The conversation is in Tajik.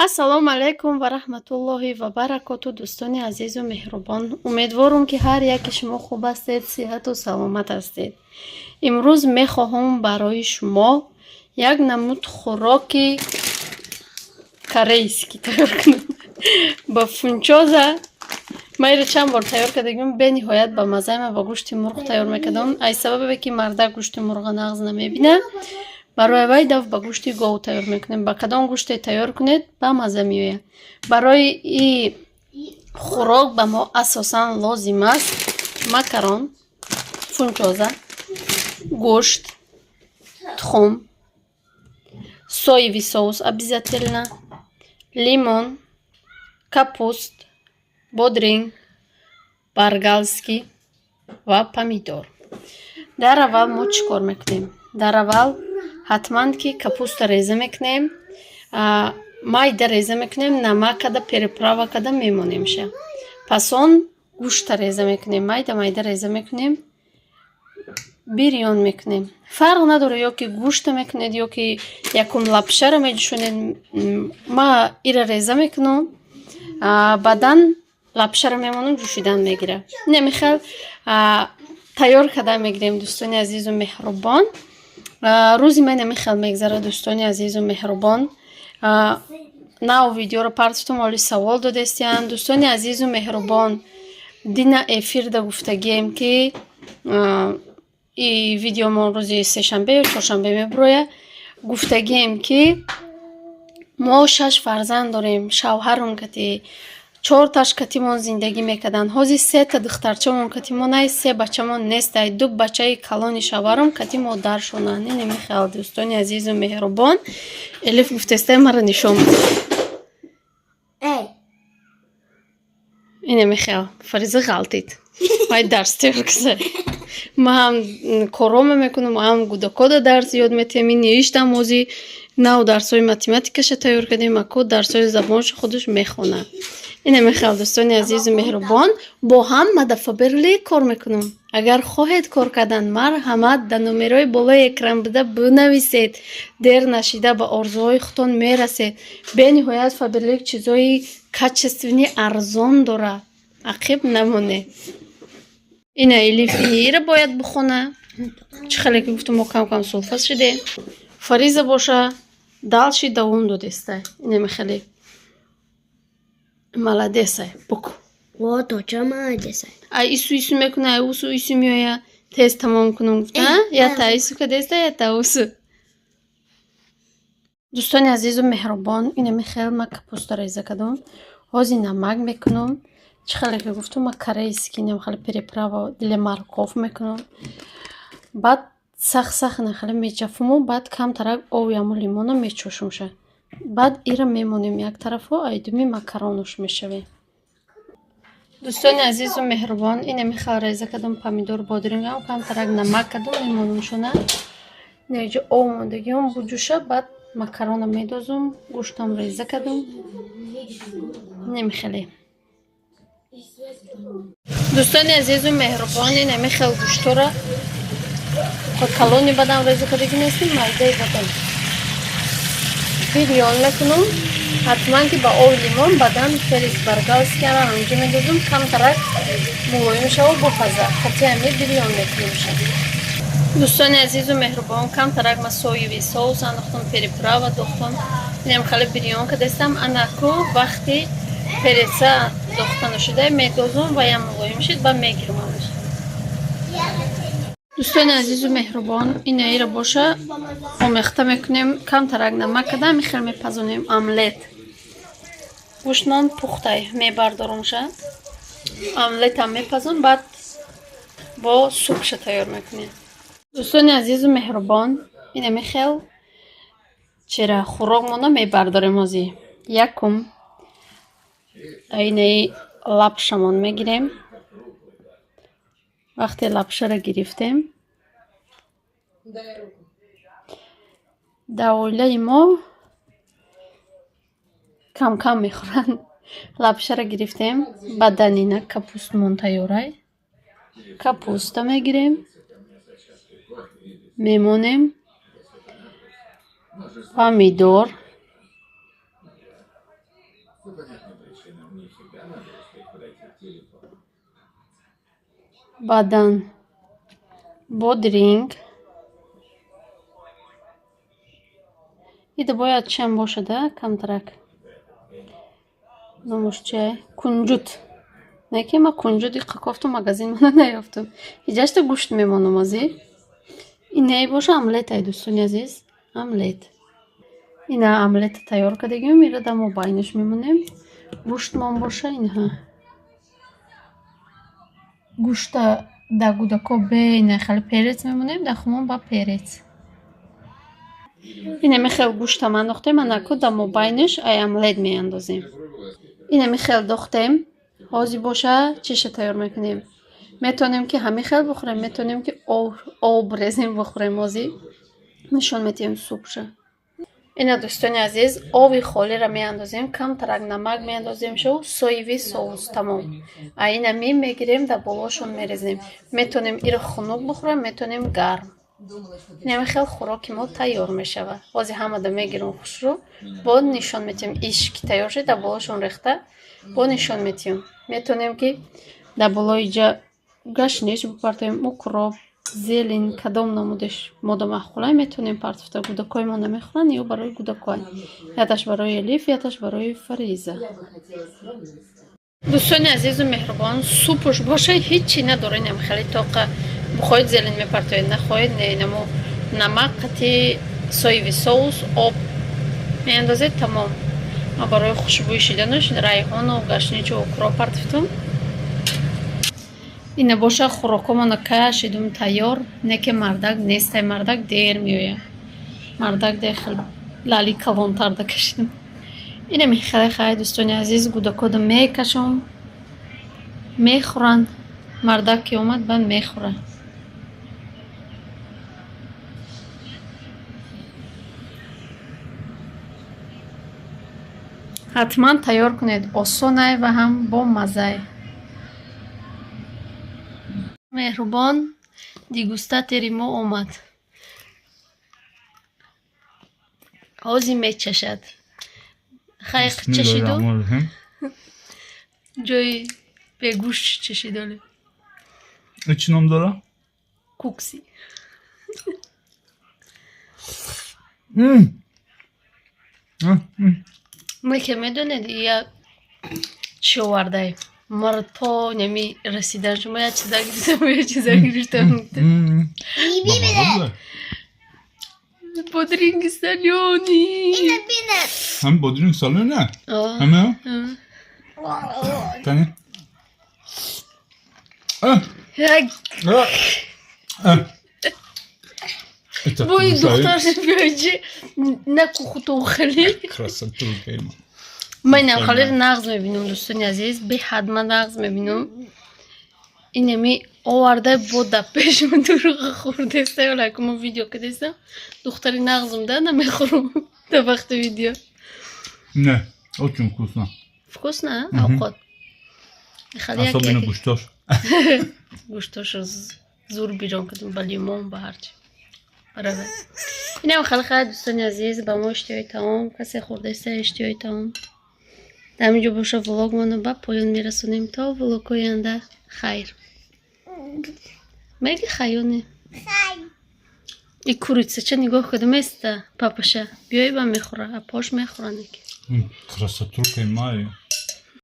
Ассалому алайкум ва раҳматуллоҳи ва баракоту, дӯстони азизу меҳрубон. Умедворум, ки ҳар яки шумо хуб ҳастед, сиҳату саломат ҳастед. Имрӯз мехоҳам барои шумо як намуд хӯроки корейский тайёр кунам ба фунчоза. Ман инро чанд бор тайёр кардагим, бениҳоят ба маззаи. Ман ба гӯшти мурғ тайёр мекардам. Аз сабабе ки мардак гӯшти мурға нағз намебинад, барои вай даф ба гӯшти гов тайёр мекунем. Ба кадом гӯште тайёр кунед, ба мазза меояд. Барои и хӯрок ба мо асосан лозим аст макарон, фунчоза, гӯшт, тухм, соевый соус обязательно, лимон, капуст, бодринг бенгальский ва помидор. Дар аввал мо чӣ кор мекунем? Дар аввал ҳатман ки капуста реза мекунем, майда реза мекунем, намак када, приправа када мемонемша. Пас он гӯшта реза мекунем, майда майда реза мекунем, бирён мекунем. Фарқ надорад, ё ки гӯшта мекунед, ё ки якум лапшаро меҷӯшонед. Ма ира реза мекунам, баъдан лапшаро мемонам, ҷӯшидан мегирад. Инамихел тайёр карда мегирем, дӯстони азизу меҳрубон. Рӯзи ман инамихел мегзарад, дӯстони азизу меҳрубон. Нав видеоро партофтам, оли савол додестиянд. Дӯстони азизу меҳрубон, дина эфирда гуфтагием, ки и видеомон рӯзи сешанбе ё чоршанбе мебурояд. Гуфтагием, ки мо шаш фарзанд дорем, шавҳарум кати чорташ катимон зиндагӣ мекарданд. Ҳозир сета духтарчамон катимонай, се бачамон нестай. Ду бачаи калони шавҳарам кати модаршонанд. Инамихел, дӯстони азизу меҳрубон. Элиф гуфтестай, маро нишон бид. Эй, Инамихел Фариза ғалтид. Вай дарс тайёр кизай. Ман ҳам корома мекунам, ҳам гудакода дарс ёд метиҳам. Ин нииштам, ҳозир нав дарсҳои математикаша тайёр кардем, ако дарсҳои забоншо худаш мехонад. Инамихел, дӯстони азизу меҳрубон, бо ҳам ма дар Фаберлик кор мекунам. Агар хоҳед кор кардан, марҳамат, дар номерои болои экран буда бинависед. Дер нашида ба орзуҳои худтон мерасед. Бениҳоят Фаберлик чизҳои качественный, арзон дорад. Ақиб намонед. Ина Элиф ира бояд бихона. Чӣ хеле ки гуфтам, мо кам кам сулфа шудем. Фариза боша дальше давом додестай. Инамихеле молодец ай буку. Вот оча молодец. Ай ису ису мекуна, ай усу ису меоя. Тез тамом кунам гуфта, я та ису кадеста, я та усу. Дӯстони азизу меҳрубон, инами хел ма капуста реза кардам. Ҳозир намак мекунам. Чӣ хеле ки гуфтам, ма корейский инам хеле приправа для морковь мекунам. Баъд сахт сахт ина хеле меҷафуму баъд камтарак ови лимона мечошумша. Баъд ира мемонем як тарафу, айдуми макаронош мешавем. Дӯстони азизу меҳрубон, инами хел реза кардам помидор, бодрингам, камтарак намак кардам, мемонамшона. Инаҷо об мондагиам буҷӯша, баъд макарона медозум, гӯштам реза кардам. Инами хеле. Дӯстони азизу меҳрубон, инами хел гӯштора калони бадам реза кардагӣ нестим, майдаи бадам. Бирён мекунам. Ҳатман ки ба оби лимон, баъдан перец бенгальский ара ҳаминҷо медозум, камтарак мулоим шава, бупаза. Хати ҳами бирён мекунемша. Дӯстони азизу меҳрубон, камтарак ма соевый соус андохтам, приправа дохтам. Инам хеле бирён кардастам. Анаку вақти перец а дохта нашуда медозум ва ям мулоим шид, ба мегирмамш. Дӯстони азизу меҳрубон, инаира боша омехта мекунем, камтарак намак када, михел мепазонем омлет. Гӯштмон пухтай, мебардоромша. Омлетам мепазон, баъд бо супша тайёр мекунем. Дӯстони азизу меҳрубон, инами хел чера хӯрокмона мебардорем ҳозир. Якум инаи лапшамон мегирем. Вақте лапшаро гирифтем, дар оилаи мо кам-кам мехӯранд. Лапшаро гирифтем, баъдан ина капустмон тайёрай. Капуста мегирем, мемонем, помидор. Баъдан бодринг. Ида бояд чиам бошада, камтарак. Номуш чия? Кунҷут. Не ки ма кунҷут иқа кофтум, магазин мана наёфтум. Иҷашта гӯшт мемонам озӣ. Инае боша омлетай, дӯстони азиз. Омлет. Ина омлета тайёр кардагим, ира дар мобайнаш мемонем. Гӯштмон боша инҳа. Гӯшта дар гудако бе ина хеле перец мемонем, дар хумон ба перец. Инами хел гӯшта ман дохтем, анаку дар мобайнаш ай омлет меандозем. Инами хел дохтем. Ҳозир боша чиша тайёр мекунем? Метавонем ки ҳамин хел бихӯрем, метавонем ки об резем бихӯрем. Ҳозир нишон медиҳем супша. Ина, дӯстони азиз, оби холиро меандозем, камтарак намак меандозем, шу соевый соус, тамом. А инами мегирем, дар болошон мерезем. Метавонем иро хунук бихӯрем, метавонем гарм. Инами хел хӯроки мо тайёр мешавад. Ҳозир ҳамада мегирем хушрӯ, бо нишон медиҳем. Иш ки тайёр шуд, дар болошон рехта бо нишон медиҳем. Метавонем ки дар болои ҷа гашнич бипартоем, укроп, зелень, кадом намудеш мода маъқулай, метавонем партофта. Гудакҳои мо намехӯранд, ё барои гудакҳоай. Яташ барои Элиф, яташ барои Фариза. Дӯстони азизу меҳрубон, супуш боша ҳичи надора, инам хеле тоқа. Бихоҳед, зелень мепартоед, нахоҳед, не. Инамо намак қати соевый соус, об меандозед, тамом. Ма барои хушбӯй шиданаш райҳону гашничу укроп партофтум. Ина боша хӯрокҳомона кашидум, тайёр. Не ки мардак нестай, мардак дер меояд. Мардак дер хел лали калонтарда кашидум. Инами хеле хай, дӯстони азиз, гудакода мекашом, мехӯранд. Мардак ки омад, баъд мехӯрад. Ҳатман тайёр кунед, осонай ва ҳам бомаззай. Меҳрубон, дегустатори мо омад. Ҳозир мечашад. Хайқ чашиду ҷои бегӯшт чашидоле. Чӣ ном дора? Кукси. Ме ки медонед, я чӣ овардай? Маро то неми расидан шумо як чиза гирифтам, як чиза гирифтам. Бодринги солёный. Ҳам бодринг солёный? Ҳама? Кани? Як бои духтарш биёҷи наку хутон хеле. Красоту кайма. Ман инам халер нағз мебинам, дӯстони азиз, беҳад ман нағз мебинам. Инами оварда бо да пешма дурӯға хӯрдеста, ё мо видео кардестам. Духтари нағзм да намехӯрам дар вақти видео. Не, очень вкусно. Вкусно, авқот. Особенно гӯштош. Гӯштошро зур бирён кардам ба лимон, ба ҳарчи. Баравай. Инам хеле хайр, дӯстони азиз, ба мо иштиҳои таом, касе хӯрдаиста, иштиҳои таом. Дар ҳамин ҷо боша влогмонро ба поён мерасонем. То влогҳои оянда хайр. Меги хайёне? И курица ча нигоҳ кардам эста папаша. Биёй ба мехӯра, а пош мехӯра неки. Красоту каймай.